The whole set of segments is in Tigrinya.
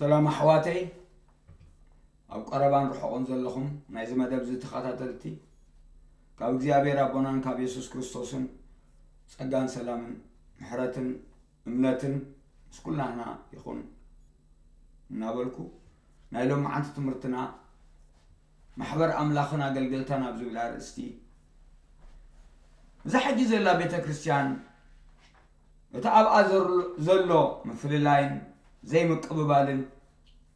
ሰላም ኣሕዋተይ፣ ኣብ ቀረባን ርሑቕን ዘለኹም ናይዚ መደብ እዚ ተኸታተልቲ፣ ካብ እግዚኣብሔር ኣቦናን ካብ የሱስ ክርስቶስን ጸጋን ሰላምን ምሕረትን እምነትን ምስ ኩላህና ይኹን እናበልኩ፣ ናይ ሎማዓንቲ ትምህርትና ማሕበር ኣምላኽን ኣገልገልታን ኣብ ዝብል ኣርእስቲ፣ እዛ ሕጂ ዘላ ቤተ ክርስቲያን እቲ ኣብኣ ዘሎ ምፍልላይን ዘይምቅብባልን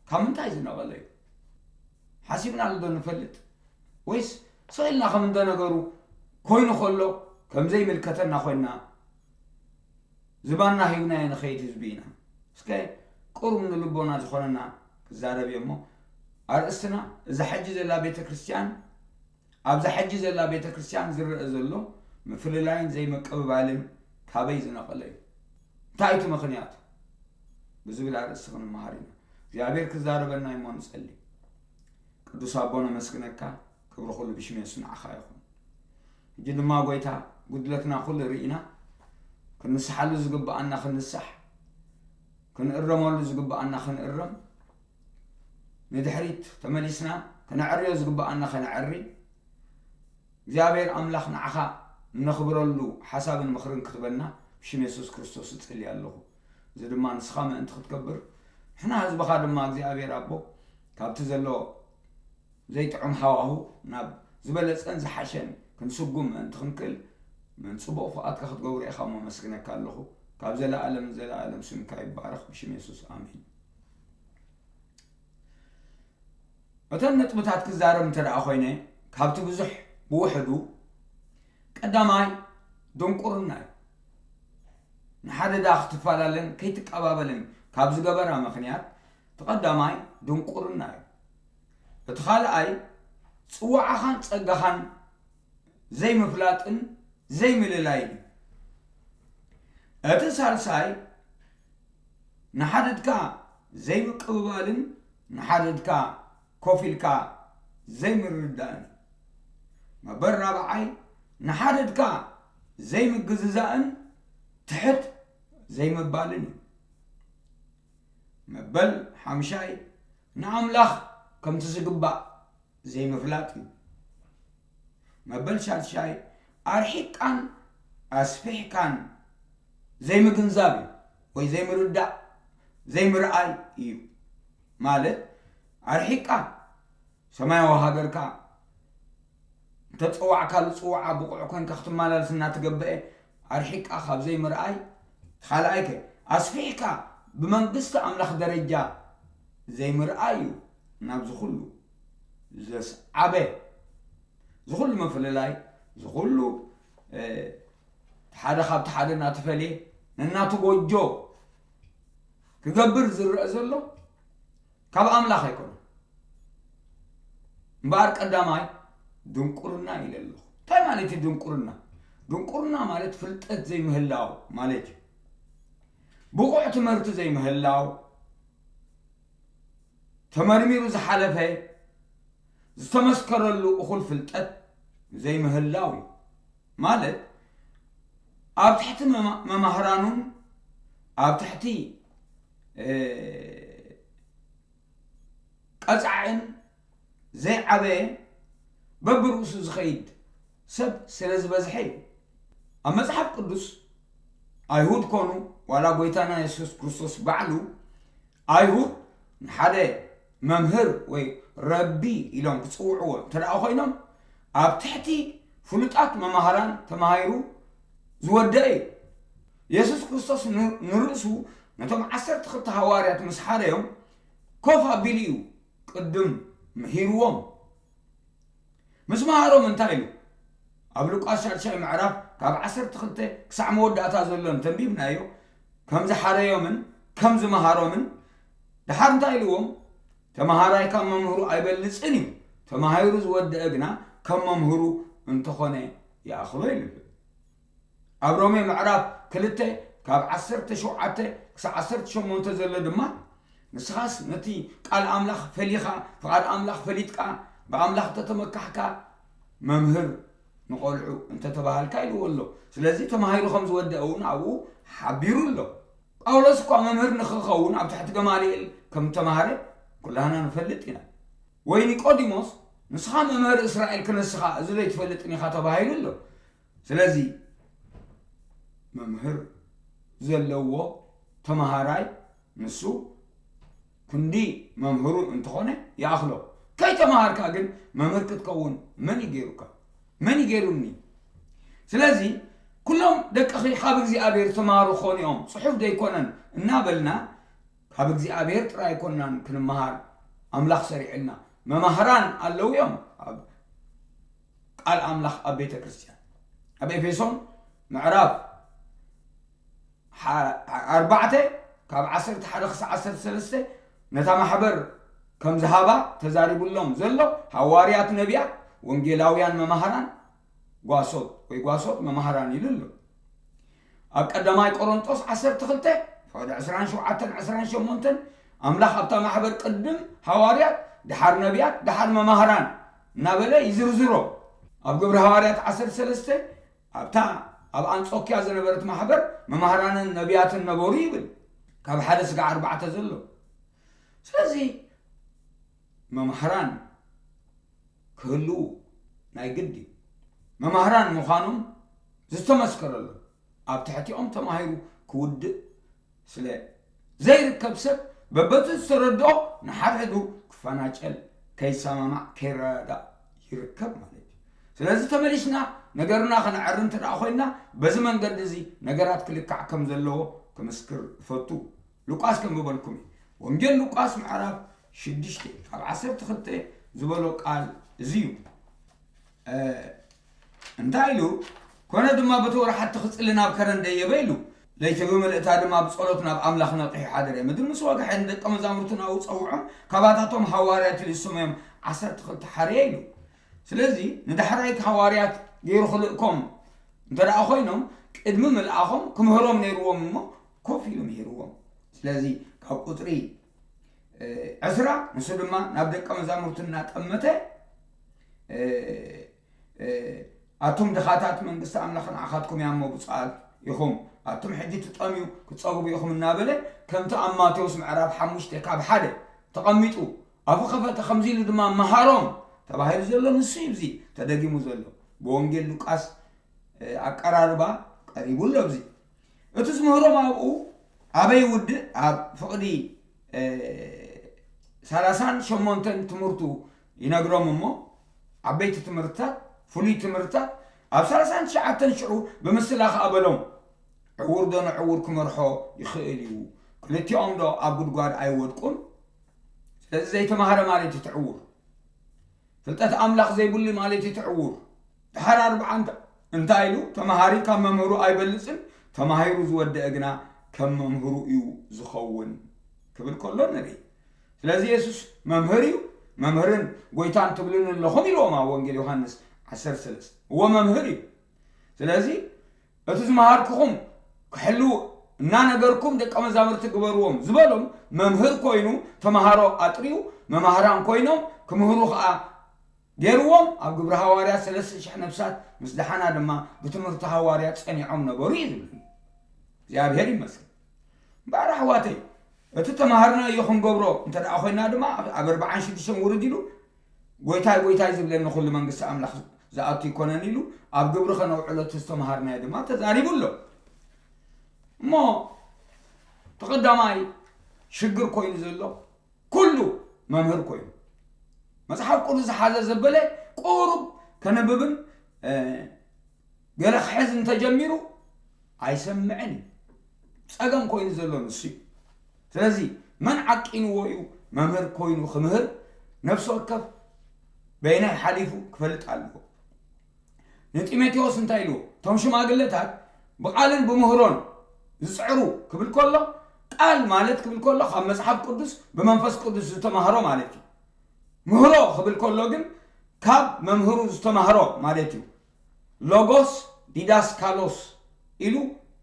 ካብ ምንታይ ዝነቐለ እዩ? ሓሲብናሉ ዶ ንፈልጥ? ወይስ ስቕ ኢልና ከም እንደ ነገሩ ኮይኑ ከሎ ከም ዘይምልከተና ኮይና ዝባንና ሂብናዮ ንኸይድ ህዝቢ ኢና? እስከ ቁሩብ ንልቦና ዝኾነና ክዛረብ እየ እሞ፣ ኣርእስትና እዛ ሕጂ ዘላ ቤተ ክርስቲያን ኣብዛ ሕጂ ዘላ ቤተ ክርስቲያን ዝረአ ዘሎ ምፍልላይን ዘይምቅብባልን ካበይ ዝነቐለ እዩ? እንታይ እቲ ምኽንያቱ? ብዝብል ኣርእስቲ ክንመሃር ኢና። እግዚኣብሔር ክዛረበና እሞ ንጸሊ። ቅዱስ ኣቦ ነመስግነካ፣ ክብሪ ኩሉ ብሽም የሱስ ንዓኻ ይኹን። ሕጂ ድማ ጎይታ ጉድለትና ኩሉ ርኢና፣ ክንስሓሉ ዝግብኣና ክንሳሕ፣ ክንእረመሉ ዝግብኣና ክንእረም፣ ንድሕሪት ተመሊስና ከነዕርዮ ዝግብኣና ከነዕሪ፣ እግዚኣብሔር ኣምላኽ ንዓኻ እነኽብረሉ ሓሳብን ምኽርን ክትበና ብሽም የሱስ ክርስቶስ እጽሊ ኣለኹ። እዚ ድማ ንስኻ ምእንቲ ክትገብር፣ ንሕና ህዝብኻ ድማ እግዚኣብሔር ኣቦ ካብቲ ዘሎ ዘይጥዑም ሃዋሁ ናብ ዝበለጸን ዝሓሸን ክንስጉም ምእንቲ ክንክእል፣ ምን ጽቡቕ ፍቓድካ ክትገብሮ ኢኻ እሞ መስግነካ ኣለኹ። ካብ ዘለኣለም ንዘለኣለም ስምካ ይባረኽ። ብሽም የሱስ ኣሜን። እተን ነጥብታት ክዛረብ እንተ ደኣ ኮይነ፣ ካብቲ ብዙሕ ብውሕዱ፣ ቀዳማይ ድንቁርና እዩ። ንሓደዳ ክትፈላለን ከይትቀባበልን ካብ ዝገበራ ምኽንያት፣ እቲ ቀዳማይ ድንቁርና እዩ። እቲ ካልኣይ ጽዋዓኻን ጸጋኻን ዘይምፍላጥን ዘይምልላይን እዩ። እቲ ሳልሳይ ንሓድድካ ዘይምቅብባልን ንሓድድካ ኮፍ ኢልካ ዘይምርዳእን እዩ። መበል ራብዓይ ንሓድድካ ዘይምግዝዛእን ትሕት ዘይምባልን እዩ። መበል ሓምሻይ ንኣምላኽ ከምቲ ዝግባእ ዘይምፍላጥ እዩ። መበል ሻድሻይ ኣርሒቃን ኣስፊሕካን ዘይምግንዛብ እዩ፣ ወይ ዘይምርዳእ ዘይምርኣይ እዩ። ማለት ኣርሒቃ ሰማያዊ ሃገርካ እንተጸዋዕካሉ ጽዋዓ ብቑዕ ኮንካ ክትመላለስ እናተገበአ ኣርሒቃ ካብ ዘይምርኣይ፣ ካልኣይ ከ ኣስፊሕካ ብመንግስቲ ኣምላኽ ደረጃ ዘይምርኣይ እዩ ናብዚ ኩሉ ዘስዓበ። እዚ ኩሉ ምፍልላይ፣ እዚ ኩሉ፣ እ፣ ሓደ ካብቲ ሓደ እናተፈልየ ነናቱ ጎጆ ክገብር ዝረአ ዘሎ ካብ ኣምላኽ ኣይኮነን። እምበኣር ቀዳማይ ድንቁርና ኢለ ኣለኹ። እንታይ ማለት እዩ ድንቁርና? ድንቁርና ማለት ፍልጠት ዘይምህላው ማለት እዩ። ብቑዕ ትምህርቲ ዘይምህላው፣ ተመርሚሩ ዝሓለፈ ዝተመስከረሉ እኹል ፍልጠት ዘይምህላው እዩ። ማለት ኣብ ትሕቲ መማ-፣ መማህራኑን ኣብ ትሕቲ፣ እ፣ ቀጻዕን ዘይዓበየ በብርእሱ ዝኸይድ ሰብ ስለ ዝበዝሐ እዩ። ኣብ መጽሓፍ ቅዱስ ኣይሁድ ኮኑ ዋላ ጎይታና የሱስ ክርስቶስ ባዕሉ ኣይሁድ ንሓደ መምህር ወይ ረቢ ኢሎም ክጽውዕዎ እንተ ደኣ ኮይኖም፣ ኣብ ትሕቲ ፍሉጣት መማህራን ተማሂሩ ዝወደአ እዩ። የሱስ ክርስቶስ ን-፣ ንርእሱ ነቶም ዓሰርተ ክልተ ሃዋርያት ምስ ሓረዮም ኮፍ ኣቢሉ እዩ ቅድም ምሂርዎም። ምስ መሃሮም እንታይ ኢሉ? ኣብ ሉቃስ ሻድሻይ ምዕራፍ ካብ ዓሰርተ ክልተ ክሳዕ መወዳእታ ዘሎ እንተንቢብናዮ፣ ከም ዝሓረዮምን ከም ዝመሃሮምን፣ ደሓር እንታይ ኢልዎም? ተመሃራይ ካብ መምህሩ ኣይበልጽን እዩ፣ ተማሂሩ ዝወደአ ግና ከም መምህሩ እንተኾነ ይኣኽሎ ኢሉ። ኣብ ሮሜ ምዕራፍ ክልተ ካብ ዓሰርተ ሸውዓተ ክሳዕ ዓሰርተ ሸሞንተ ዘሎ ድማ፣ ንስኻስ ነቲ ቃል ኣምላኽ ፈሊኻ፣ ፍቓድ ኣምላኽ ፈሊጥካ፣ ብኣምላኽ እንተተመካሕካ፣ መምህር ንቖልዑ እንተተባሃልካ ኢልዎ ኣሎ። ስለዚ ተማሂሩ ከም ዝወደአ እውን ኣብኡ ሓቢሩ ኣሎ። ጳውሎስ እኳ መምህር ንኽኸውን ኣብ ትሕቲ ገማልኤል ከም ተማሃረ ኩላህና ንፈልጥ ኢና። ወይ ኒቆዲሞስ፣ ንስኻ መምህር እስራኤል ክነስኻ እዚ ዘይትፈልጥን ኢኻ ተባሂሉ ኣሎ። ስለዚ መምህር ዘለዎ ተማሃራይ ንሱ ክንዲ መምህሩ እንተኾነ ይኣኽሎ። ከይተማሃርካ ግን መምህር ክትከውን መን ይገይሩካ? መን ይገይሩኒ? ስለዚ ኩሎም ደቅኺ ካብ እግዚኣብሔር ዝተማሃሩ ክኾኑ እዮም፣ ጽሑፍ ዘይኮነን እናበልና ካብ እግዚኣብሔር ጥራይ ኣይኮንናን ክንመሃር ኣምላኽ ሰሪዕልና። መማህራን ኣለዉ እዮም ኣብ ቃል ኣምላኽ ኣብ ቤተ ክርስቲያን። ኣብ ኤፌሶን ምዕራፍ ሓ- ኣርባዕተ ካብ ዓሰርተ ሓደ ክሳዕ ዓሰርተ ሰለስተ ነታ ማሕበር ከም ዝሃባ ተዛሪቡሎም ዘሎ፣ ሃዋርያት፣ ነቢያት፣ ወንጌላውያን፣ መማህራን፣ ጓሶት ወይ ጓሶት መማህራን ኢሉ ኣሎ። ኣብ ቀዳማይ ቆሮንጦስ ዓሰርተ ክልተ ፍቕዲ ዕስራን ሸውዓተን ዕስራን ሸሞንተን ኣምላኽ ኣብታ ማሕበር ቅድም ሃዋርያት፣ ደሓር ነቢያት፣ ደሓር መማህራን እናበለ ይዝርዝሮ። ኣብ ግብሪ ሃዋርያት ዓሰርተ ሰለስተ ኣብታ ኣብ ኣንጾኪያ ዝነበረት ማሕበር መማህራንን ነቢያትን ነበሩ ይብል። ካብ ሓደ ስጋዕ ኣርባዕተ ዘሎ። ስለዚ መማህራን ክህልዉ ናይ ግዲ መማህራን ምዃኖም ዝተመስከረሎም፣ ኣብ ትሕቲኦም ተማሂሩ ክውድእ ስለ ዘይርከብ ሰብ በበቲ ዝተረድኦ ንሓድሕዱ ክፈናጨል፣ ከይሰማማዕ፣ ከይረዳዳእ ይርከብ ማለት እዩ። ስለዚ ተመሊስና ነገርና ከነዐሪ እንተ ደኣ ኮይንና በዚ መንገዲ እዚ ነገራት ክልካዕ ከም ዘለዎ ክምስክር እፈቱ። ሉቃስ ከንብበልኩም እዩ። ወንጌል ሉቃስ ምዕራፍ ሽዱሽተ ካብ ዓሰርተ ክልተ ዝበሎ ቃል እዚ እዩ። እንታይ ኢሉ? ኮነ ድማ በቲ ወርሓት ክጽሊ ናብ ከረን ደየበ ኢሉ። ለይቲ ብምልእታ ድማ ብጸሎት ናብ ኣምላኽ ነቒሑ ሓደረ። ምድሪ ምስ ወግሐ ንደቀ መዛሙርቱ ናብኡ ጸውዖም፣ ካባታቶም ሃዋርያት ኢሉ ዝሰመዮም ዓሰርተ ክልተ ሓረየ ኢሉ። ስለዚ ንዳሕራይት ሃዋርያት ገይሩ ክልእኮም እንተ ደኣ ኮይኖም ቅድሚ ምልኣኾም ክምህሮም ነይርዎም እሞ ኮፍ ኢሉ ምሂርዎም። ስለዚ ካብ ቁጽሪ ዕስራ ንሱ ድማ ናብ ደቀ መዛሙርቱ እናጠመተ ኣቱም ድኻታት መንግስቲ ኣምላኽ ንዓኻትኩም እያ እሞ ብፁዓት ኢኹም። ኣቱም ሕጂ ትጠምዩ ክትጸግቡ ኢኹም እናበለ ከምቲ ኣብ ማቴዎስ ምዕራፍ ሓሙሽተ ካብ ሓደ ተቐሚጡ ኣፉ ከፈተ ከምዚ ኢሉ ድማ መሃሮም ተባሂሉ ዘሎ ንሱ እዩ። እዚ ተደጊሙ ዘሎ ብወንጌል ሉቃስ ኣቀራርባ ቀሪቡ ኣሎ። ኣብዚ እቲ ዝምህሮም ኣብኡ ኣበይ ውድእ ኣብ ፍቕዲ ሰላሳን ሸሞንተን ትምህርቱ ይነግሮም እሞ ዓበይቲ ትምህርትታት ፍሉይ ትምህርትታት ኣብ ሰላሳን ትሽዓተን ሽዑ ብምስላ ከኣ በሎም ዕውር ዶ ንዕውር ክመርሖ ይኽእል እዩ? ክልቲኦም ዶ ኣብ ጉድጓድ ኣይወድቁን? ስለዚ ዘይተማህረ ማለት እዩ ትዕውር ፍልጠት ኣምላኽ ዘይብሉ ማለት እዩ ትዕውር። ድሓር ኣርብዓ እንታይ ኢሉ? ተማሃሪ ካብ መምህሩ ኣይበልጽን፣ ተማሂሩ ዝወደአ ግና ከም መምህሩ እዩ ዝኸውን ክብል ከሎ ንርኢ። ስለዚ የሱስ መምህር እዩ። መምህርን ጎይታን ትብልኒ ኣለኹም ኢልዎም ኣብ ወንጌል ዮሃንስ ዓሰርተ ሰለስተ። እዎ መምህር እዩ። ስለዚ እቲ ዝመሃርኩኹም ክሕልዉ እናነገርኩም ደቀ መዛሙርቲ ግበርዎም ዝበሎም መምህር ኮይኑ ተምሃሮ ኣጥርዩ መማህራን ኮይኖም ክምህሩ ኸኣ ገይርዎም ኣብ ግብሪ ሃዋርያት ሰለስተ ሽሕ ነፍሳት ምስ ደሓና ድማ ብትምህርቲ ሃዋርያት ጸኒዖም ነበሩ እዩ ዝብል እግዚኣብሔር ይመስል እምበኣር ኣሕዋተይ እቲ ተማሃርናዮ ክንገብሮ እንተ ደኣ ኮይና ድማ ኣብ ኣርባዓን ሽዱሽተን ውርድ ኢሉ ጎይታይ ጎይታይ ዝብለኒ ኩሉ መንግስቲ ኣምላኽ ዝኣቱ ኣይኮነን ኢሉ ኣብ ግብሪ ከነውዕሎ እቲ ዝተምሃርናዮ ድማ ተዛሪቡ ኣሎ እሞ ተቐዳማይ ሽግር ኮይኑ ዘሎ ኩሉ መምህር ኮይኑ መፅሓፍ ቅዱስ ዝሓዘ ዘበለ ቁሩብ ከንብብን ገለ ክሕዝ እንተጀሚሩ ኣይሰምዕን እዩ ፀገም ኮይኑ ዘሎ ንሱ እዩ ስለዚ መን ዓቂንዎ እዩ መምህር ኮይኑ ክምህር ነፍሲ ወከፍ በይናይ ሓሊፉ ክፈልጥ ኣለዎ ንጢሞቴዎስ እንታይ ኢልዎ እቶም ሽማግለታት ብቓልን ብምህሮን ዝፅዕሩ ክብል ከሎ ቃል ማለት ክብል ከሎ ካብ መፅሓፍ ቅዱስ ብመንፈስ ቅዱስ ዝተማህሮ ማለት እዩ ምህሮ ክብል ከሎ ግን ካብ መምህሩ ዝተማህሮ ማለት እዩ ሎጎስ ዲዳስካሎስ ኢሉ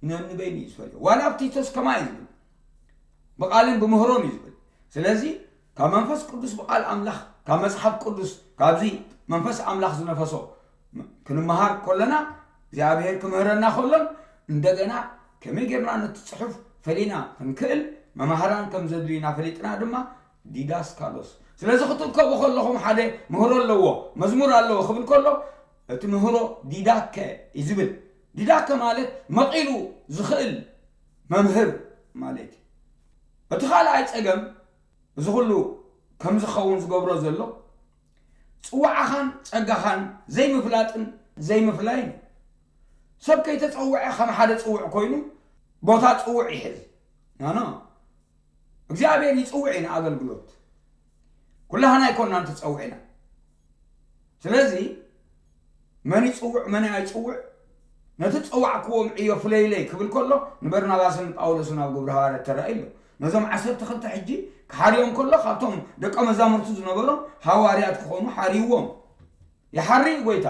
ነንበይኑ እዩ ዝፈልዮ ዋላ ኣብ ቲቶስ ከማ እዩ ዝብል ብቓልን ብምህሮን እዩ ዝብል ስለዚ ካብ መንፈስ ቅዱስ ብቓል ኣምላኽ ካብ መፅሓፍ ቅዱስ ካብዚ መንፈስ ኣምላኽ ዝነፈሶ ክንመሃር ከለና እግዚኣብሔር ክምህረና ከሎን እንደገና ከመይ ጌርና ነቲ ፅሑፍ ፈሊና ክንክእል መማህራን ከም ዘድልዩና ፈሊጥና ድማ ዲዳስካሎስ። ስለዚ ክትርከቡ ከለኹም ሓደ ምህሮ ኣለዎ፣ መዝሙር ኣለዎ ክብል ከሎ እቲ ምህሮ ዲዳከ እዩ ዝብል። ዲዳከ ማለት መቒሉ ዝኽእል መምህር ማለት እዩ። እቲ ካልኣይ ጸገም እዚ ኩሉ ከም ዝኸውን ዝገብሮ ዘሎ ጽዋዕኻን ጸጋኻን ዘይምፍላጥን ዘይምፍላይን እዩ። ሰብ ከይተጸውዐ ከም ሓደ ጽውዕ ኮይኑ ቦታ ጽውዕ ይሕዝ። ኖ ኖ፣ እግዚኣብሔር ይጽውዕ እዩ ንኣገልግሎት። ኩላህና ኣይኮንናን ተጸዊዕና። ስለዚ መን ይጽውዕ መን ኣይጽውዕ፣ ነቲ ዝጸዋዕክዎም ዕዮ ፍለይለይ ክብል ከሎ ንበርናባስን ጳውሎስን ኣብ ግብሪ ሃዋርያት ተራእዩ ኣሎ። ነዞም ዓሰርተ ክልተ ሕጂ ክሓርዮም ከሎ ካብቶም ደቀ መዛሙርቱ ዝነበሮም ሃዋርያት ክኾኑ ሓርይዎም። ይሓሪ እዩ ጎይታ፣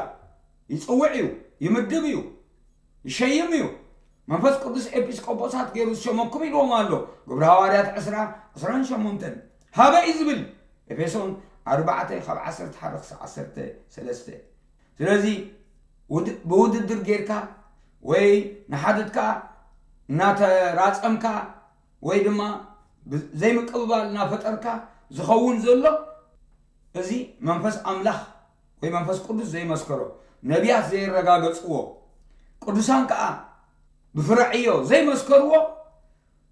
ይጽውዕ እዩ፣ ይምድብ እዩ፣ ይሸይም እዩ። መንፈስ ቅዱስ ኤጲስቆጶሳት ገይሩ ዝሸመኩም ኢልዎም ኣሎ። ግብሪ ሃዋርያት ዕስራ ዕስራን ሸሞንተን ሃበ እዩ ዝብል። ኤፌሶን ኣርባዕተ ካብ ዓሰርተ ሓደ ክሳብ ዓሰርተ ሰለስተ። ስለዚ ውድ- ብውድድር ጌርካ ወይ ንሓድትካ እናተራጸምካ ወይ ድማ ብ- ዘይምቅብባል እናፈጠርካ ዝኸውን ዘሎ እዚ መንፈስ ኣምላኽ ወይ መንፈስ ቅዱስ ዘይመስከሮ፣ ነቢያት ዘየረጋገጽዎ፣ ቅዱሳን ከኣ ብፍረ ዕዮ ዘይመስከርዎ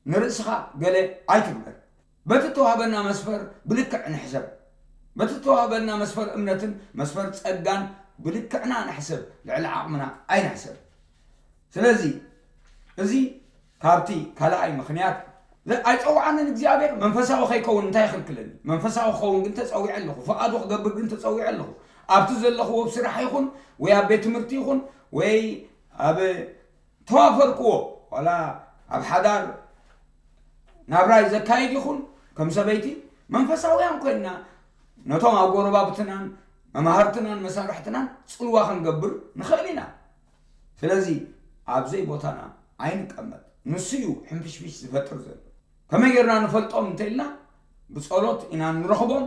ንርእስኻ ገለ ኣይትግበር። በቲ እተዋህበና መስፈር ብልክዕ ንሕሰብ። በቲ እተዋህበና መስፈር እምነትን መስፈር ጸጋን ብልክዕና ንሕሰብ፣ ልዕሊ ዓቕምና ኣይንሕሰብ። ስለዚ እዚ ካብቲ ካልኣይ ምኽንያት ለ- ኣይጸውዓንን እግዚኣብሔር መንፈሳዊ ከይከውን እንታይ ይኽልክለኒ? መንፈሳዊ ክኸውን ግን ተጸዊዐ ኣለኹ፣ ፍቓዱ ክገብር ግን ተጸዊዐ ኣለኹ። ኣብቲ ዘለኽዎ ኣብ ስራሕ ይኹን ወይ ኣብ ቤት ትምህርቲ ይኹን ወይ ኣብ ተዋፈርክዎ ዋላ ኣብ ሓዳር ናብራይ ዘካይድ ይኹን ከም ሰበይቲ መንፈሳውያን ኮይንና ነቶም ኣብ ጎረባብትናን መማህርትናን መሳርሕትናን ጽልዋ ክንገብር ንኽእል ኢና። ስለዚ ኣብ ዘይቦታና ኣይንቀመጥ። ንሱ እዩ ሕንፍሽፍሽ ዝፈጥር ዘሎ። ከመይ ጌርና ንፈልጦም እንተኢልና ብጸሎት ኢና ንረኽቦም።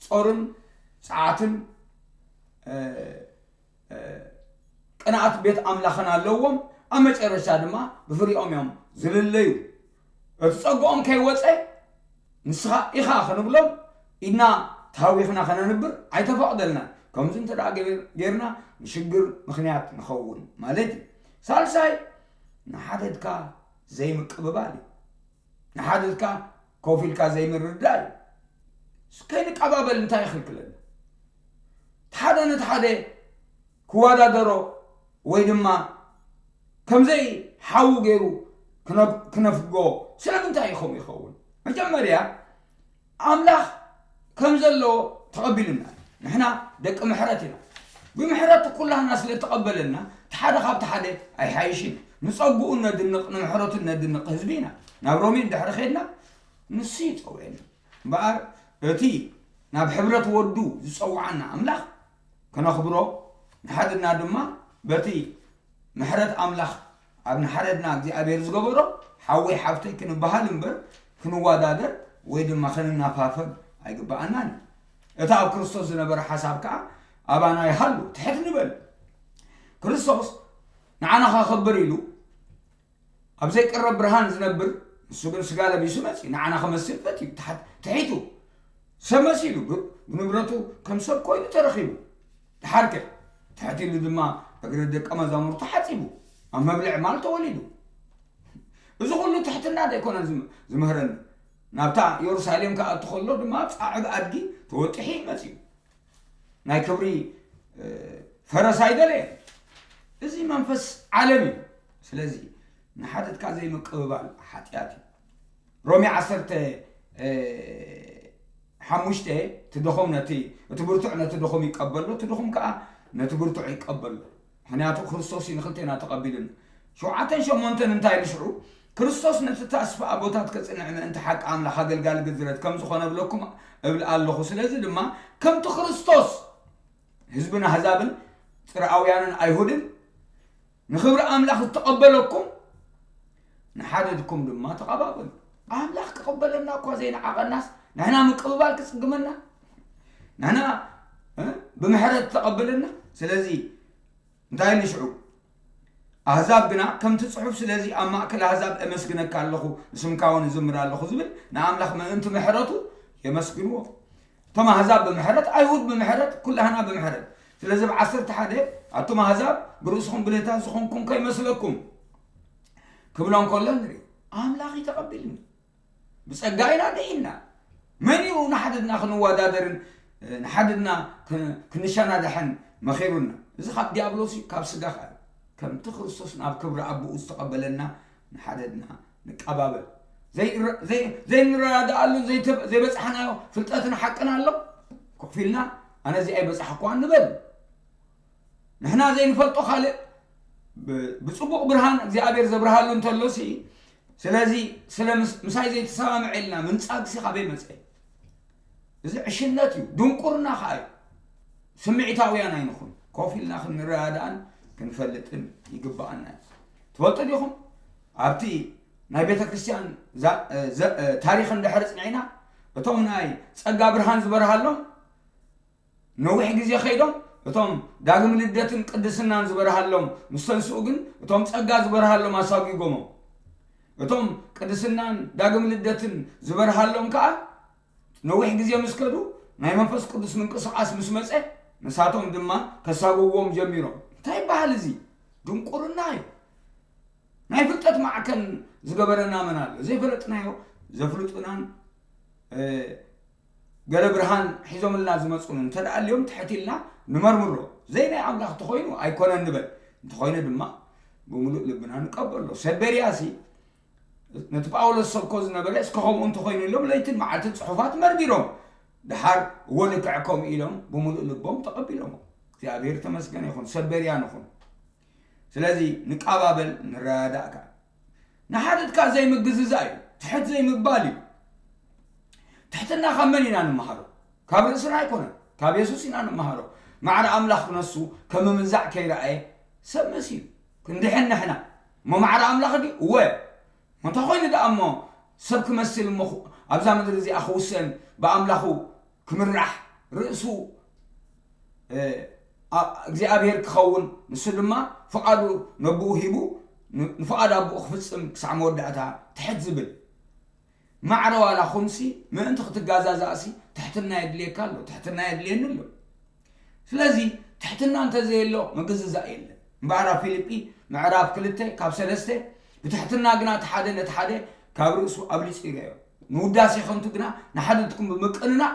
ጾርን ጸዓትን ቅንኣት ቤት ኣምላኽን ኣለዎም። ኣብ መጨረሻ ድማ ብፍሪኦም እዮም ዝልለዩ። እቲ ጸግኦም ከይወጸ ንስኻ ኢኻ ክንብሎም ኢድና ተሃዊኽና ከነንብር ኣይተፈቕደልና። ከምዚ እንተ ደኣ ገይር- ጌርና ንሽግር ምኽንያት ንኸውን ማለት እዩ። ሳልሳይ ንሓደድካ ዘይምቅብባል እዩ። ንሓደድካ ኮፍ ኢልካ ዘይምርዳእ እዩ። ከይንቀባበል እንታይ ይኽልክለና? ሓደ ነቲ ሓደ ክወዳደሮ ወይ ድማ ከምዘይ ሓዉ ገይሩ ክነብ- ክነፍጎ ስለምንታይ እዩ ከምኡ ይኸውን? መጀመርያ ኣምላኽ ከም ዘለዎ ተቐቢሉና እዩ። ንሕና ደቂ ምሕረት ኢና። ብምሕረት ኩላህና ስለ ተቐበለና እቲ ሓደ ካብቲ ሓደ ኣይሓይሽን። ንጸግኡ ነድንቕ ንምሕረቱ ነድንቕ ህዝቢ ኢና። ናብ ሮሜ እንድሕሪ ኸድና ንሱ ይጸውዕና እምበኣር እቲ ናብ ሕብረት ወዱ ዝጸውዓና ኣምላኽ ከነኽብሮ ንሓድና ድማ በቲ ምሕረት ኣምላኽ ኣብ ንሓደድና እግዚኣብሔር ዝገበሮ ሓወይ ሓፍተይ ክንበሃል እምበር ክንወዳደር ወይ ድማ ክንናፋፈግ ኣይግበኣናን እዩ። እቲ ኣብ ክርስቶስ ዝነበረ ሓሳብ ከኣ ኣባና ይሃሉ። ትሕት ንበል። ክርስቶስ ንዓና ከኸብር ኢሉ ኣብ ዘይቅረብ ብርሃን ዝነብር ንሱ ግን ስጋ ለቢሱ መጺኡ ንዓና ክመስል ፈትዩ ትሓት- ትሒቱ ሰብ መሲሉ ብ- ብንብረቱ ከም ሰብ ኮይኑ ተረኺቡ። ድሓርከ ትሕት ኢሉ ድማ እግሪ ደቀ መዛሙርቱ ሓጺቡ ኣብ መብልዕ ማል ተወሊዱ። እዚ ኩሉ ትሕትና ዘይኮነ ዝም- ዝምህረኒ። ናብታ የሩሳሌም ክኣቱ ከሎ ድማ ጻዕብ ኣድጊ ተወጢሑ እዩ መጺኡ። ናይ ክብሪ ፈረስ ኣይደለየን። እዚ መንፈስ ዓለም እዩ። ስለዚ ንሓደትካ ዘይምቅብባል ሓጢኣት እዩ። ሮሜ ዓሰርተ ሓሙሽተ እቲ ድኹም ነቲ እቲ ብርቱዕ ነቲ ድኹም ይቀበሎ እቲ ድኹም ከዓ ነቲ ብርቱዕ ይቀበሎ። ምክንያቱ ክርስቶስ እዩ ንክልቴና ተቐቢሉና። ሸውዓተን ሸሞንተን እንታይ ኢሉ ሽዑ? ክርስቶስ ነቲ ተስፋ ኣቦታት ከጽንዕ ምእንቲ ሓቂ ኣምላኽ ኣገልጋሊ ግዝረት ከም ዝኾነ እብለኩም እብል ኣለኹ። ስለዚ ድማ ከምቲ ክርስቶስ ህዝብን ኣህዛብን ጽርኣውያንን ኣይሁድን ንኽብሪ ኣምላኽ ዝተቐበለኩም ንሓደድኩም ድማ ተቐባበሉ። ኣምላኽ ክቕበለና እኳ ዘይነዓቐናስ ንሕና ምቅብባል ክጽግመና ንሕና እ? ብምሕረት ተቐበለና። ስለዚ እንታይ ኢሉ ሽዑ? ኣህዛብ ግና ከምቲ ጽሑፍ፣ ስለዚ ኣብ ማእከል ኣህዛብ እመስግነካ ኣለኹ፣ ንስምካ እውን እዝምር ኣለኹ ዝብል፣ ንኣምላኽ ምእንቲ ምሕረቱ የመስግንዎ። እቶም ኣህዛብ ብምሕረት፣ ኣይሁድ ብምሕረት፣ ኩላህና ብምሕረት። ስለዚ ኣብ ዓሰርተ ሓደ ኣቱም ኣህዛብ ብርእስኹም ብልህታት ዝኾንኩም ከይመስለኩም ክብሎም ከሎ ንርኢ። ኣምላኽ እዩ ተቐቢልኒ። ብጸጋ ኢና ድሒንና። መን እዩ ንሓድና ክንወዳደርን ንሓድና ክ- ክንሸናዳሕን መኺሩና? እዚ ካብ ዲያብሎስ እዩ፣ ካብ ስጋ ኸኣ። ከምቲ ክርስቶስ ናብ ክብሪ ኣቦኡ ዝተቐበለና ንሓድና ንቀባበል። ዘይረ- ዘይ- ዘይንረዳድኣሉ ዘይተ- ዘይበጻሕናዮ ፍልጠትን ሓቅን ኣሎ። ኮፍ ኢልና ኣነ እዚ ኣይበጻሕኳን ንበል። ንሕና ዘይንፈልጦ ካልእ ብ- ብጽቡቕ ብርሃን እግዚኣብሔር ዘብርሃሉ እንተሎ ሲ፣ ስለዚ ስለ ምስ- ምሳይ ዘይተሰማምዐ ኢልና ምንጻግ ሲ ካበይ መጸ? እዚ ዕሽነት እዩ፣ ድንቁርና ኸኣ እዩ። ስምዒታውያን ኣይንኹን። ኮፍ ኢልና ክንረዳዳእን ክንፈልጥን ይግባኣና እዩ። ትፈልጡ ዲኹም? ኣብቲ ናይ ቤተ ክርስቲያን ዛ- ዘ- ታሪኽ እንድሕር ጽኒዕና፣ እቶም ናይ ጸጋ ብርሃን ዝበርሃሎም ነዊሕ ግዜ ከይዶም፣ እቶም ዳግም ልደትን ቅድስናን ዝበርሃሎም ምስ ተንስኡ ግን፣ እቶም ጸጋ ዝበርሃሎም ኣሳጒጎሞም። እቶም ቅድስናን ዳግም ልደትን ዝበርሃሎም ከኣ ነዊሕ ግዜ ምስ ከዱ፣ ናይ መንፈስ ቅዱስ ምንቅስቓስ ምስ መጸ፣ ንሳቶም ድማ ከሳጉዎም ጀሚሮም። እንታይ ይበሃል እዚ? ድንቁርና እዩ። ናይ ፍልጠት ማዕከን ዝገበረና መን ኣሎ? ዘይፈለጥናዮ ዘፍልጡናን፣ እ፣ ገለ ብርሃን ሒዞምልና ዝመጹን እንተ ደኣ ኣልዮም ትሕት ኢልና ንመርምሮ። ዘይናይ ኣምላኽ እንተኾይኑ ኣይኮነን ንበል። እንተኾይኑ ድማ ብምሉእ ልብና ንቀበሎ። ሰብ ቤርያ ሲ ነቲ ጳውሎስ ሰብኮ ዝነበረ እስከ ከምኡ እንተኾይኑ ኢሎም ለይትን መዓልትን ጽሑፋት መርሚሮም። ደሓር እወ ልክዕ ከምኡ ኢሎም ብምሉእ ልቦም ተቐቢሎሞ። እግዚኣብሔር ተመስገነ ይኹን። ሰብ ቤርያ ንኹን። ስለዚ ንቀባበል፣ ንረዳዳእ ከኣ። ንሓድሕድካ ዘይምግዝዛእ እዩ፣ ትሕት ዘይምባል እዩ። ትሕትና ካብ መን ኢና ንምሃሮ? ካብ ርእስና ኣይኮነን፣ ካብ የሱስ ኢና ንምሃሮ። ማዕረ ኣምላኽ ክነሱ ከም ምምንዛዕ ከይረኣየ ሰብ መሲሉ ክንድሕን ንሕና እሞ ማዕረ ኣምላኽ ድዩ? እወ። እንታይ ኮይኑ ደኣ እሞ ሰብ ክመስል እሞ ኹ- ኣብዛ ምድሪ እዚኣ ክውሰን ብኣምላኹ ክምራሕ ርእሱ እ፣ ኣ- እግዚኣብሔር ክኸውን ንሱ ድማ ፍቓዱ ነብኡ ሂቡ ን- ንፍቓድ ኣቦኡ ክፍጽም ክሳዕ መወዳእታ ትሕት ዝብል ማዕረ ዋላ ኹንሲ ምእንቲ ክትጋዛዛእሲ ትሕትና የድልየካ ኣሎ፣ ትሕትና የድልየኒ ኣሎ። ስለዚ ትሕትና እንተዘየሎ ምግዝዛእ የለን። እምበኣር ኣብ ፊልጲ ምዕራፍ ክልተ ካብ ሰለስተ ብትሕትና ግና እቲ ሓደ ነቲ ሓደ ካብ ርእሱ ኣብሊጹ ይረዮ። ንውዳሴ ከንቱ ግና ንሓድነትኩም ብምቅንናዕ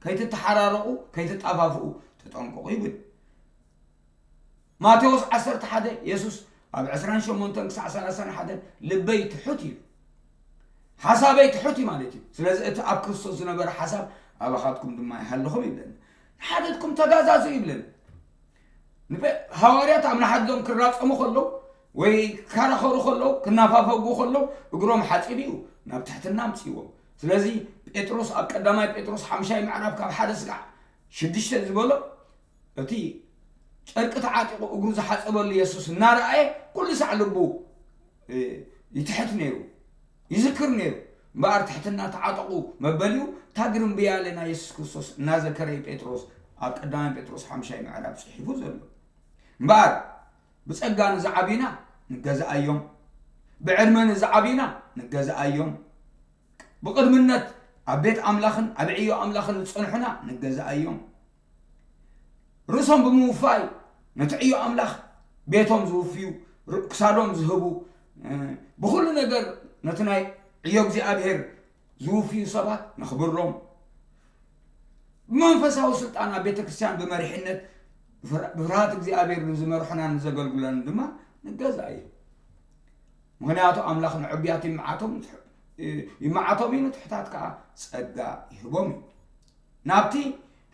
ከይትተሓራረቑ ከይትጣፋፍኡ ተጠንቀቑ ይብል። ማቴዎስ ዓሰርተ ሓደ የሱስ ኣብ ዕስራን ሸሞንተን ክሳዕ ሰላሳን ሓደን ልበይ ትሑት እዩ፣ ሓሳበይ ትሑት እዩ ማለት እዩ። ስለዚ እቲ ኣብ ክርስቶስ ዝነበረ ሓሳብ ኣባኻትኩም ድማ ይሃልኹም ይብለና። ንሓድነትኩም ተጋዛዙ ይብለና። ንበ- ሃዋርያት ኣብ ንሓድዶም ክራጸሙ ከለዉ ወይ ክከራኸሩ ከለዉ ክናፋፈጉ ከለዉ እግሮም ሓጺቡ እዩ ናብ ትሕትና ኣምጽእዎም። ስለዚ ጴጥሮስ ኣብ ቀዳማይ ጴጥሮስ ሓምሻይ ምዕራፍ ካብ ሓደ ስጋዕ ሽዱሽተ ዝበሎ እቲ ጨርቂ ተዓጢቑ እግሩ ዝሓጸበሉ የሱስ እናረኣየ ኩሉ ሳዕ ልቡ እ፣ ይትሕት ነይሩ፣ ይዝክር ነይሩ። እምበኣር ትሕትና ተዓጠቑ መበሊኡ እታ ግርምብያለ ናይ የሱስ ክርስቶስ እናዘከረ እዩ ጴጥሮስ ኣብ ቀዳማይ ጴጥሮስ ሓምሻይ ምዕራፍ ጽሒፉ ዘሎ። እምበኣር ብጸጋ ንዝዓብዩና ንገዝኣዮም፣ ብዕድመ ንዝዓብዩና ንገዝኣዮም፣ ብቕድምነት ኣብ ቤት ኣምላኽን ኣብ ዕዮ ኣምላኽን ዝጸንሑና ንገዝኣዮም። ርእሶም ብምውፋይ ነቲ ዕዮ ኣምላኽ ቤቶም ዝውፍዩ፣ ር- ክሳዶም ዝህቡ፣ እ፣ ብኹሉ ነገር ነቲ ናይ ዕዮ እግዚኣብሔር ዝውፍዩ ሰባት ነኽብሮም። ብመንፈሳዊ ስልጣን ኣብ ቤተ ክርስቲያን ብመሪሕነት ብፍር- ብፍርሃት እግዚኣብሔር ንዝመርሑናን ንዘገልግሉናን ድማ ንገዛእ እዩ። ምኽንያቱ ኣምላኽ ንዕቡያት ይመዓቶም፣ ይመዓቶም እዩ፣ ንትሑታት ከዓ ጸጋ ይህቦም እዩ። ናብቲ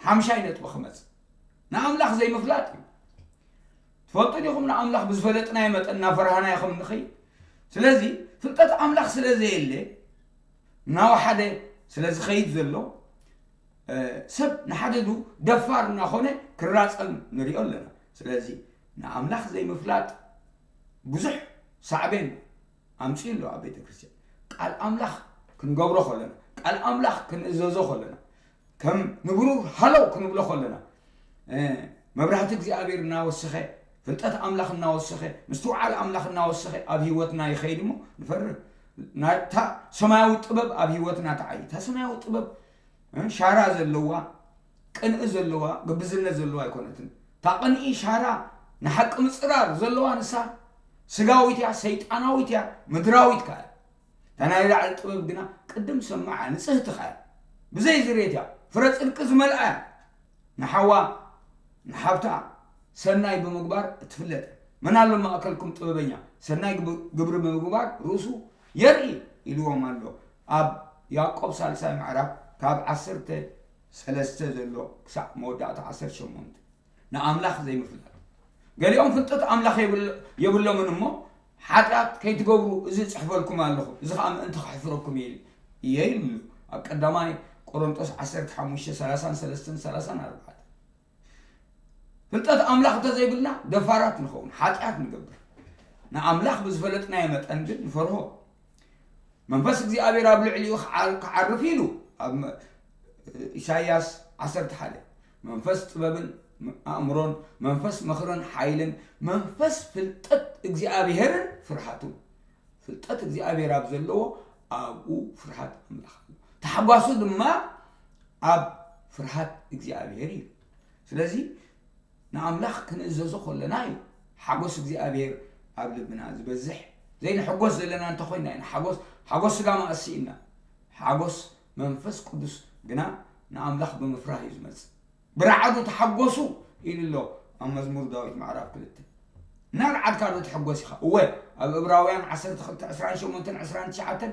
ሓምሻይ ነጥቢ ክመጽእ፣ ንኣምላኽ ዘይምፍላጥ እዩ። ትፈልጡ ዲኹም? ንኣምላኽ ብዝፈለጥናዮ መጠን እናፈራህናዮ ከም ንኸይድ። ስለዚ ፍልጠት ኣምላኽ ስለ ዘየለ፣ እናወሓደ ስለ ዝኸይድ ዘሎ፣ እ፣ ሰብ ንሓደዱ ደፋር እናኾነ ክራጸም ንሪኦ ኣለና። ስለዚ ንኣምላኽ ዘይምፍላጥ ብዙሕ ሳዕቤን ኣምጺኡ ኣሎ ኣብ ቤተ ክርስቲያን። ቃል ኣምላኽ ክንገብሮ ከለና፣ ቃል ኣምላኽ ክንእዘዞ ከለና፣ ከም ንብሩር ሃለው ክንብሎ ከለና፣ እ፣ መብራህቲ እግዚኣብሔር እናወሰኸ ፍልጠት ኣምላኽ እናወሰኸ፣ ምስትውዓል ኣምላኽ እናወሰኸ ኣብ ህይወትና ይኸይድ እሞ ንፈርህ። ናታ ሰማያዊ ጥበብ ኣብ ህይወትና ተዓይ። እታ ሰማያዊ ጥበብ፣ እ፣ ሻራ ዘለዋ፣ ቅንኢ ዘለዋ፣ ግብዝነት ዘለዋ ኣይኮነትን። እታ ቅንኢ ሻራ ንሓቂ ምጽራር ዘለዋ ንሳ ስጋዊት እያ፣ ሰይጣናዊት እያ፣ ምድራዊት ከኣ እያ። እታ ናይ ላዕሊ ጥበብ ግና ቅድም ሰማዓ ንጽህቲ ከኣ እያ። ብዘይ ዝሬት እያ፣ ፍረ ጽድቂ ዝመልኣ እያ። ንሓዋ ንሓብታ ሰናይ ብምግባር እትፍለጥ። መን ኣሎ ማእከልኩም ጥበበኛ፣ ሰናይ ግብ-፣ ግብሪ ብምግባር ርእሱ የርኢ ኢልዎም ኣሎ። ኣብ ያዕቆብ ሳልሳይ ምዕራፍ ካብ ዓሰርተ ሰለስተ ዘሎ ክሳዕ መወዳእታ ዓሰርተ ሸሞንተ። ንኣምላኽ ዘይምፍላጥ። ገሊኦም ፍልጠት ኣምላኽ የብል-፣ የብሎምን እሞ፣ ሓጢኣት ከይትገብሩ እዚ እጽሕፈልኩም ኣለኹ፣ እዚ ኸኣ ምእንቲ ከሕፍረኩም እየ ኢሉ፣ እየ ኢሉ። ኣብ ቀዳማይ ቆሮንጦስ ዓሰርተ ሓሙሽተ፣ ሰላሳን ሰለስተን፣ ሰላሳን ኣርባዕተን። ፍልጠት ኣምላኽ እንተዘይብልና ደፋራት ንኸውን፣ ሓጢኣት ንገብር። ንኣምላኽ ብዝፈለጥናዮ መጠን ግን ንፈርሆ። መንፈስ እግዚኣብሔር ኣብ ልዕሊኡ ክዓ-፣ ክዓርፍ ኢሉ ኣብ መ-፣ ኢሳይያስ ዓሰርተ ሓደ። መንፈስ ጥበብን ኣእምሮን፣ መንፈስ ምኽርን ሓይልን፣ መንፈስ ፍልጠት እግዚኣብሔርን ፍርሃቱን። ፍልጠት እግዚኣብሔር ኣብ ዘለዎ ኣብኡ ፍርሃት ኣምላኽ ኣሎ። ታሕጓሱ ድማ ኣብ ፍርሃት እግዚኣብሔር እዩ። ስለዚ ንኣምላኽ ክንእዘዞ ከለና እዩ ሓጎስ እግዚኣብሔር ኣብ ልብና ዝበዝሕ። ዘይንሕጎስ ዘለና እንተኾይና ኢና ሓጎስ፣ ሓጎስ ስጋ መኣሲ ኢና። ሓጎስ መንፈስ ቅዱስ ግና ንኣምላኽ ብምፍራህ እዩ ዝመጽእ። ብረዓዱ ተሓጎሱ ኢሉ ኣሎ ኣብ መዝሙር ዳዊት ምዕራፍ ክልተ። እናረዓድካ ዶ ትሕጎስ ኢኻ? እወ፣ ኣብ እብራውያን ዓሰርተ ክልተ ዕስራን ሸሞንተን ዕስራን ትሽዓተን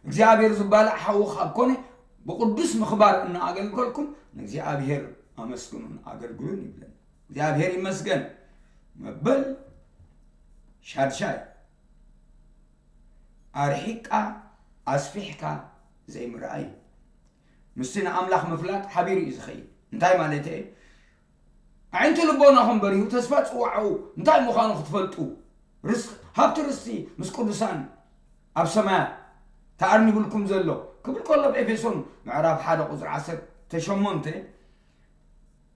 እግዚኣብሔር ዝባልዕ ሓዉ ካብ ኮነ ብቅዱስ ምኽባር እናኣገልገልኩም ንእግዚኣብሔር ኣመስግኑን ኣገልግሉን ይብለና። እግዚኣብሔር ይመስገን። መበል ሻድሻይ፣ ኣርሒቅካ ኣስፊሕካ ዘይምርኣይ። ምስቲ ንኣምላኽ ምፍላጥ ሓቢሩ እዩ ዝኸይድ። እንታይ ማለት እየ? ኣዒንቲ ልቦናኹም በሪሁ፣ ተስፋ ጽዋዕኡ እንታይ ምዃኑ ክትፈልጡ፣ ርስ-፣ ሃብቲ ርስቲ ምስ ቅዱሳን ኣብ ሰማያት ተኣርኒብልኩም ዘሎ ክብል ከሎ፣ ኣብ ኤፌሶን ምዕራፍ ሓደ ቁጽሪ ዓሰርተ ሸሞንተ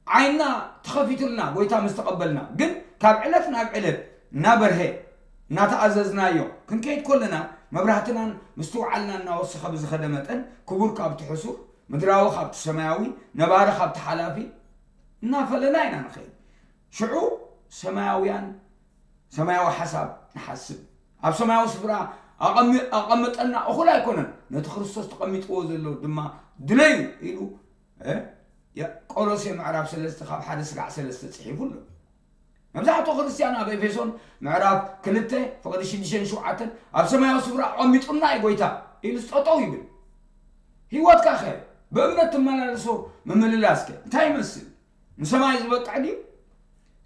ዓይንና ተኸፊቱልና፣ ጎይታ ምስ ተቐበልና፣ ግን ካብ ዕለት ናብ ዕለት እናበርሀ፣ እናተኣዘዝናዮ ክንከይድ ከለና፣ መብራህትናን ምስትውዓልና እናወሰኸ ብዝኸደ መጠን፣ ክቡር ካብቲ ሕሱር፣ ምድራዊ ካብቲ ሰማያዊ፣ ነባሪ ካብቲ ሓላፊ እናፈለና ኢና ንኸይድ። ሽዑ ሰማያውያን፣ ሰማያዊ ሓሳብ ንሓስብ። ኣብ ሰማያዊ ስፍራ ኣቐሚ-፣ ኣቐምጠና እኹል ኣይኮነን፣ ነቲ ክርስቶስ ተቐሚጥዎ ዘሎ ድማ ድለዩ ኢሉ፣ እ፣ ያ-፣ ቆሎሴ ምዕራፍ ሰለስተ ካብ ሓደ ስጋዕ ሰለስተ ጽሒፉ ኣሎ። መብዛሕትኡ ክርስትያን ኣብ ኤፌሶን ምዕራፍ ክልተ ፍቕዲ ሽዱሽተን ሸውዓተን ኣብ ሰማያዊ ስፍራ ኣቐሚጡና እዩ ጎይታ ኢሉ ጠጠው ይብል። ህይወትካ ኸ ብእምነት ትመላለሶ ምምልላስ ከ እንታይ ይመስል? ንሰማይ ዝበቅዕ ድዩ?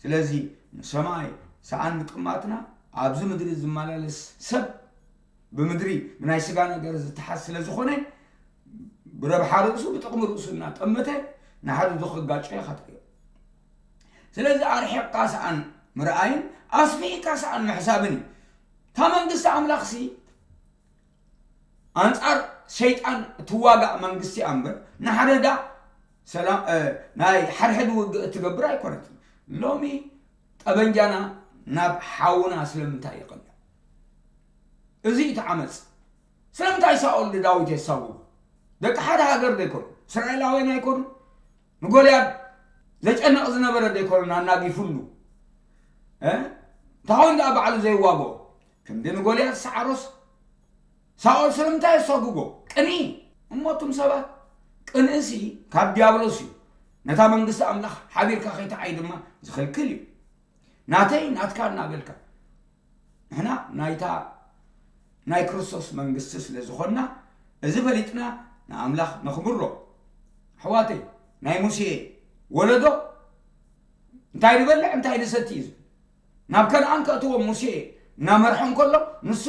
ስለዚ ንሰማይ ሰኣን ምጥማትና ኣብዚ ምድሪ ዝመላለስ ሰብ ብምድሪ ብናይ ስጋ ነገር ዝተሓዝ ስለ ዝኾነ ብረብሓ ርእሱ ብጥቕሚ ርእሱ እናጠመተ ንሓደ ዶ ክጋጮ ይኸትዮ። ስለዚ ኣርሒቕካ ሰኣን ምርኣይን ኣስፊሕካ ሰኣን ምሕሳብን እዩ። እታ መንግስቲ ኣምላኽሲ ኣንጻር ሸይጣን ትዋጋእ መንግስቲ እያ እምበር፣ ንሓደዳ ሰላም፣ እ፣ ናይ ሓድሕድ ውግእ እትገብር ኣይኮነትን። ሎሚ ጠበንጃና ናብ ሓውና ስለምንታይ ይቕንዕ? እዚ እዩ እቲ ዓመፅ። ስለምንታይ ሳኦል ንዳዊት የሳጉ? ደቂ ሓደ ሃገር ዶ ኣይኮኑ? እስራኤላውያን ኣይኮኑ? ንጎልያድ ዘጨንቕ ዝነበረ ዶ ኣይኮኑ ኣናጊፉሉ? እ? እንታይ ኮይኑ ደኣ ባዕሉ ዘይዋግኦ? ክንዲ ንጎልያድ ዝሰዓሮስ ሳኦል ስለምንታይ የሳጉጎ? ቅንኢ። እሞ እቱም ሰባት፣ ቅንእሲ ካብ ዲያብሎስ እዩ። ነታ መንግስቲ ኣምላኽ ሓቢርካ ከይትዓይ ድማ ዝኽልክል እዩ። ናተይ ናትካ እናበልካ። ንሕና ናይታ ናይ ክርስቶስ መንግስቲ ስለ ዝኾንና፣ እዚ ፈሊጥና ንኣምላኽ ነኽብሮ። ኣሕዋተይ፣ ናይ ሙሴ ወለዶ እንታይ ንበልዕ እንታይ ንሰቲ እዩ ዝብል። ናብ ከነኣን ከእትዎም ሙሴ እናመርሖም ከሎ፣ ንሱ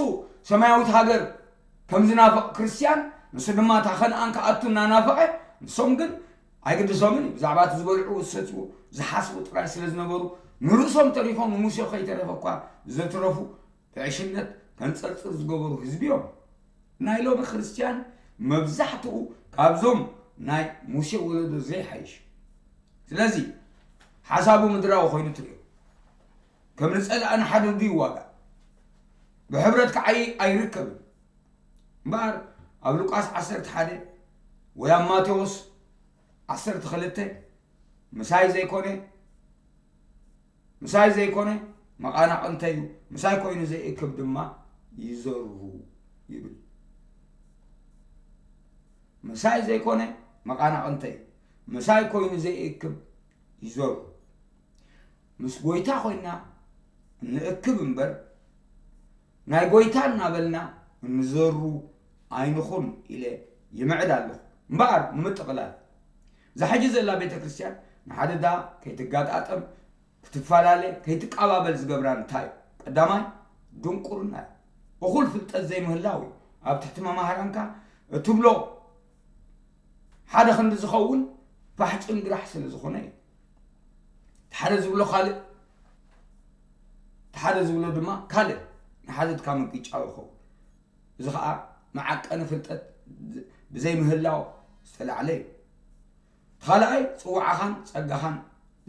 ሰማያዊት ሃገር ከም ዝናፍቕ ክርስትያን፣ ንሱ ድማ እታ ከነኣን ክኣቱ እናናፈቐ፣ ንሶም ግን ኣይግድሶምን እዩ። ብዛዕባ እቲ ዝበልዕዎ ዝሰትይዎ ዝሓስቡ ጥራይ ስለ ዝነበሩ፣ ንርእሶም ተሪፎም ንሙሴ ከይተረፈ እኳ ዘትረፉ ብዕሽነት ከንጸርጽር ዝገበሩ ህዝቢ እዮም። ናይ ሎሚ ክርስትያን መብዛሕትኡ ካብዞም ናይ ሙሴ ወለዶ ዘይሓይሽ። ስለዚ ሓሳቡ ምድራዊ ኮይኑ ትርእዮ። ከም ዝጸላእ ንሓድዱ ይዋጋእ። ብሕብረት ክዓይ ኣይርከብን። እምበኣር ኣብ ሉቃስ ዓሰርተ ሓደ ወይ ኣብ ማቴዎስ ዓሰርተ ክልተ ምሳይ ዘይኮነ ምሳይ ዘይኮነ መቓናቕንተይ እዩ፣ ምሳይ ኮይኑ ዘይእክብ ድማ ይዘሩ ይብል። ምሳይ ዘይኮነ መቓናቕንተይ እዩ፣ ምሳይ ኮይኑ ዘይእክብ ይዘሩ። ምስ ጎይታ ኮይና እንእክብ እምበር ናይ ጎይታ እናበልና እንዘሩ ኣይንኹን ኢለ ይምዕድ ኣለኹ። እምበኣር ንምጥቕላል እዛ ሕጂ ዘላ ቤተ ክርስቲያን ንሓደዳ ከይትጋጣጠም ክትፈላለ ከይትቀባበል ዝገብራ እንታይ እዩ? ቀዳማይ ድንቁርና እዩ። እኹል ፍልጠት ዘይምህላው እዩ። ኣብ ትሕቲ መማህራንካ እትብሎ ሓደ ክንዲ ዝኸውን ፋሕ ጭንግራሕ ስለ ዝኾነ እዩ። ሓደ ዝብሎ ካልእ ሓደ ዝብሎ ድማ ካልእ ንሓተትካ ምግጫው ይኸውን። እዚ ኸዓ መዓቀኒ ፍልጠት ብዘይምህላው ዝተላዕለ እዩ። ካልኣይ ጽዋዓኻን ጸጋኻን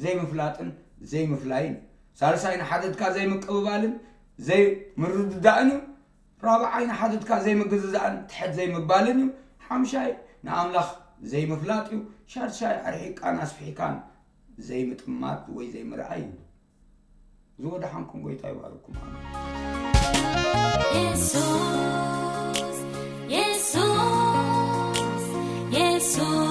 ዘይምፍላጥን ዘይምፍላይን እዩ። ሳልሳይ ንሓተትካ ዘይምቅብባልን ዘይምርድዳእን እዩ። ራብዓይ ንሓተትካ ዘይምግዝዛእን ትሕት ዘይምባልን እዩ። ሓምሻይ ንኣምላኽ ዘይምፍላጥ እዩ። ሻድሻይ ኣርሒቃን ኣስፊሒካን ዘይምጥማት ወይ ዘይምርኣይ እዩ። ዝወደሓንኩም ጎይታ ይባርኩም። ኣሜን። የሱስ የሱስ የሱስ